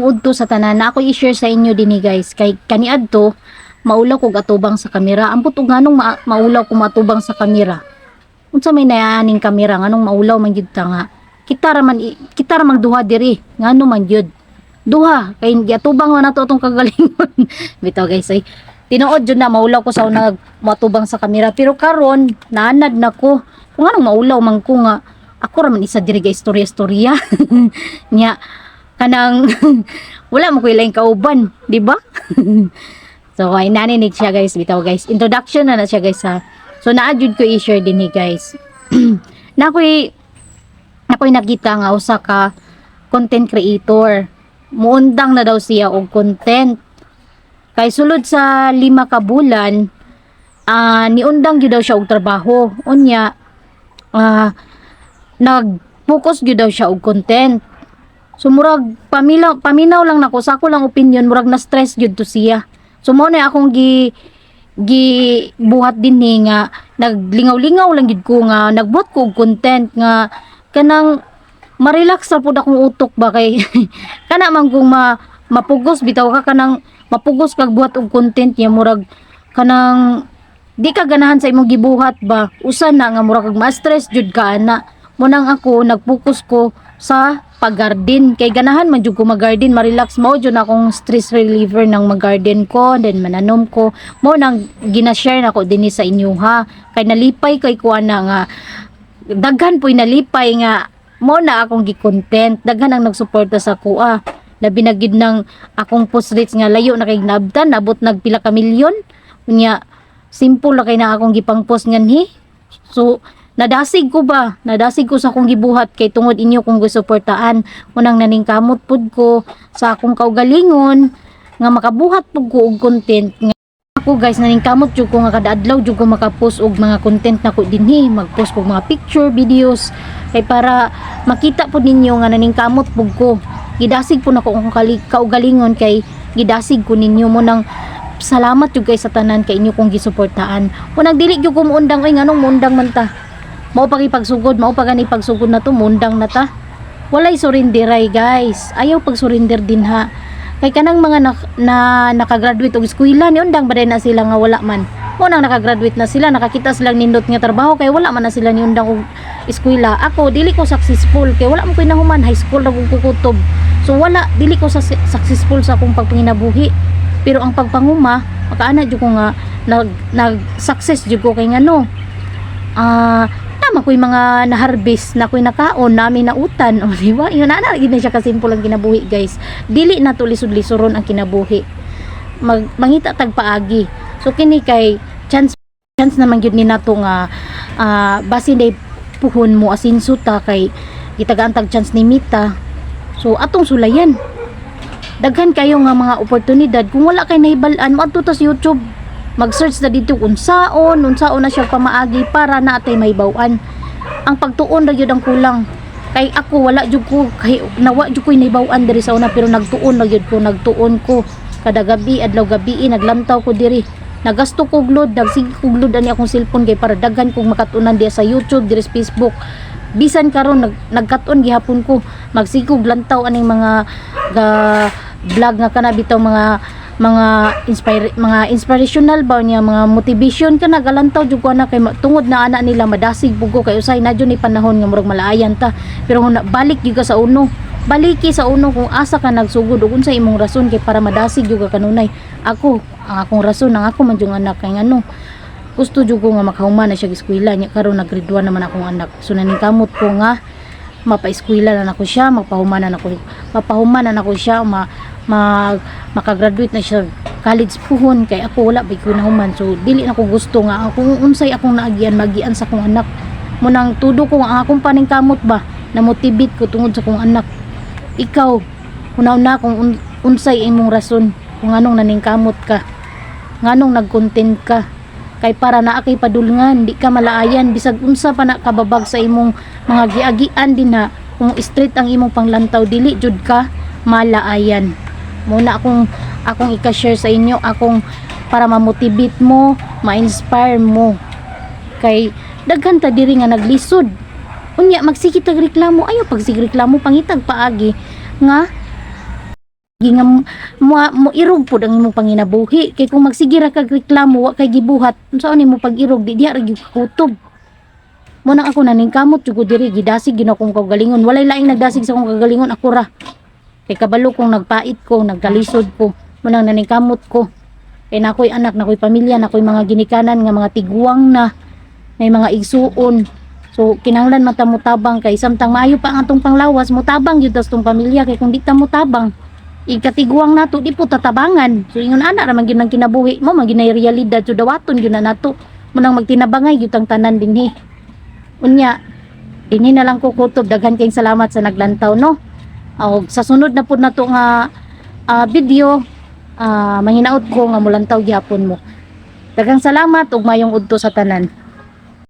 Udto sa tanan na ako i-share sa inyo dinhi, guys, kay kaniadto maulaw kog atubang sa kamera. Ambot og nganong maulaw ko matubang sa kamera, unsa may nayaaning kamera, nganong maulaw man gyud ta nga kita ra mang duha diri, ngano man gyud duha kay giatubang man nato atong kagalingon. Bitaw, guys, ay tinuod jud na maulaw ko sa una matubang sa kamera, pero karon naanad na ko kung anong maulaw man ko nga ako ra man isa diri ga istorya istorya nya kanang wala mo ko ilaing kauban, di ba? So ay naninig siya, guys. Bitaw, guys, introduction na na siya, guys, ha. So naa jud ko i-share dinhi, guys. Na ako'y nakita nga usa ka content creator, muundang na daw siya og content kay sulod sa 5 ka bulan, niundang gyud daw siya og trabaho. Unya nag-focus gyud daw siya og content. So murag pamilaw, paminaw lang nako sa ako lang opinion, murag na stress gyud to siya. So mo na akong gi gi buhat dinhi nga naglingaw-lingaw lang gyud ko nga nagbuhat ko og content nga kanang ma-relax ra pud akong utok ba, kay kana man kung mapugos bitaw ka, kanang mapugos kag buhat og content niya, murag kanang di ka ganahan sa imong gibuhat ba, usa na nga murag kag ma-stress jud ka ana. Mo nang ako nagfocus ko sa pag-garden kay ganahan man jud ko mag-garden, ma-relax, mao jud akong stress reliever ng mag-garden ko, then mananom ko. Mo nang gina-share nako dinhi sa inyo ha, kay nalipay kay ko ana nga daghan po'y nalipay nga mo na akong gi-content, daghan ang nagsuporta sa kuha, labi na gid ng akong post rates nga layo na kay nabtan, nabot nag pila ka milyon. Unya simple la kay na akong gipang-post nganhi. So nadasig ko ba, nadasig ko sa akong gibuhat kay tungod inyo kong gisuportaan. Unang naningkamot pud ko sa akong kaugalingon nga makabuhat pud ko og content nga ako, guys, naningkamot jud ko nga kada adlaw jud ko makapost og mga content nako dinhi, mag-post og mga picture, videos, kay para makita pud ninyo nga naningkamot pud ko, gidasig pud nako akong kaugalingon kay gidasig ko ninyo. Mo nang salamat jud kay sa tanan kay inyo kong gisuportaan. Unang dili jud ko muundang oy, nganong muundang man ta? Mao pa pagsugod, mao pa gani pagsugod na to, muundang na ta. Walay surrenderay, guys, ayaw pag surrender din ha, kay kanang mga na nakagraduate og eskwela, ni undang ba na sila nga wala man? Mo nang nakagraduate na sila, nakakita silang nindot nga trabaho kay wala man na sila ni undang og eskwela. Ako dili ko successful kay wala mo koy nahuman, high school ra kog kukutob. So wala, dili ko successful sa akong pagpanginabuhi, pero ang pagpanguma makaana jud ko nga nag nag success jud ko, kay ngano tama ko'y mga na-harvest na ko'y nakaon nami na utan. O di ba, yun na na gid na siya kasimple ang kinabuhi, guys. Dili na to lisod-lisoron ang kinabuhi, mangita tag paagi. So kini kay chance chance naman gyud ni nato nga basin day puhon mo asinso ta kay gitagaan tag chance ni Mita. So atong sulayan, daghan kayo nga mga oportunidad. Kung wala kay nahibal-an, moadto ta sa YouTube, mag-search na dito unsaon unsaon na siya pamaagi para na atay mahibaw-an. Ang pagtuon ra gyud ang kulang, kay ako wala jud ko kay nawa jud ko'y nahibaw-an diri sa una, pero nagtuon ra gyud ko, nagtuon ko kada gabi, adlaw gabi, naglantaw ko diri, nagasto ko load, nagsige ko load ani akong cellphone kay para daghan kong makatunan diya sa YouTube, diri sa Facebook. Bisan karon nagkat-on gihapon ko, magsige kog lantaw aning mga ga vlog nga kana bitaw mga inspire, mga inspirational ba niya, mga motivation ka, nagalantaw jud ko ana kay tungod na ana nila madasig pud ko, kay usay na jud ni panahon nga murag malaayan ta, pero kung balik gyud ka sa uno, baliki sa uno kung asa ka nagsugod ug unsa imong rason, kay para madasig jud ka kanunay. Ako, ang akong rason, ang ako man jud anak, kay ngano gusto jud ko nga makahuman na siya eskwela niya. Karon nag grade 1 naman akong anak, so naningkamot ko nga mapaeskwela na nako siya, mapahuman na nako siya, makagraduate na siya college puhon, kay ako wala ba ko nahuman. So dili na ko gusto nga kung unsay akong naagian, magian sa akong anak. Mo nang tudo ko ang akong paningkamot ba, na motivate ko tungod sa akong anak. Ikaw, una-una kung unsay imong rason kung anong naningkamot ka, nganong nag-content ka, kay para naa kay padulngan, di ka malaayan bisag unsa pa na kababag sa imong mga giagian din na kung straight ang imong panglantaw, dili jud ka malaayan. Muna akong akong ika-share sa inyo, akong para ma-motivate mo, ma-inspire mo, kay daghan ta diri nga naglisod. Unya magsige tag reklamo, ayaw pagsige reklamo, pangitag paagi nga Nga mo irog pud ang imong panginabuhi kay kung magsige ra kag reklamo, wa kay gibuhat, unsaon nimo pag-irog? Di diha ra gyud kutob mo nang ako naningkamot jud ko diri. Gidasig gyud akong kaugalingon. Walay laing nagdasig sa akong kaugalingon, ako ra, kay kabalo kong nagpait ko, nagkalisod ko. Mo nang naningkamot ko kay nakoy anak, nakoy pamilya, nakoy mga ginikanan nga mga tiguang na, may mga igsuon. So kinahanglan man ta motabang kay samtang maayo pa ang atong panglawas, motabang gyud tas tong pamilya, kay kung di ta motabang, ikatiguang nato di po tatabangan. So ingon ana ra man gyud ang kinabuhi mo man gyud nay realidad. So dawaton gyud na nato. Mo nang magtinabangay gyud ang tanan dinhi. Unya dinhi na lang ko kutob. Daghan kayong salamat sa naglantaw, no? Og sa sunod na pud nato nga video, manghinaot ko nga mulantaw gyapon mo. Daghang salamat ug mayong udto sa tanan.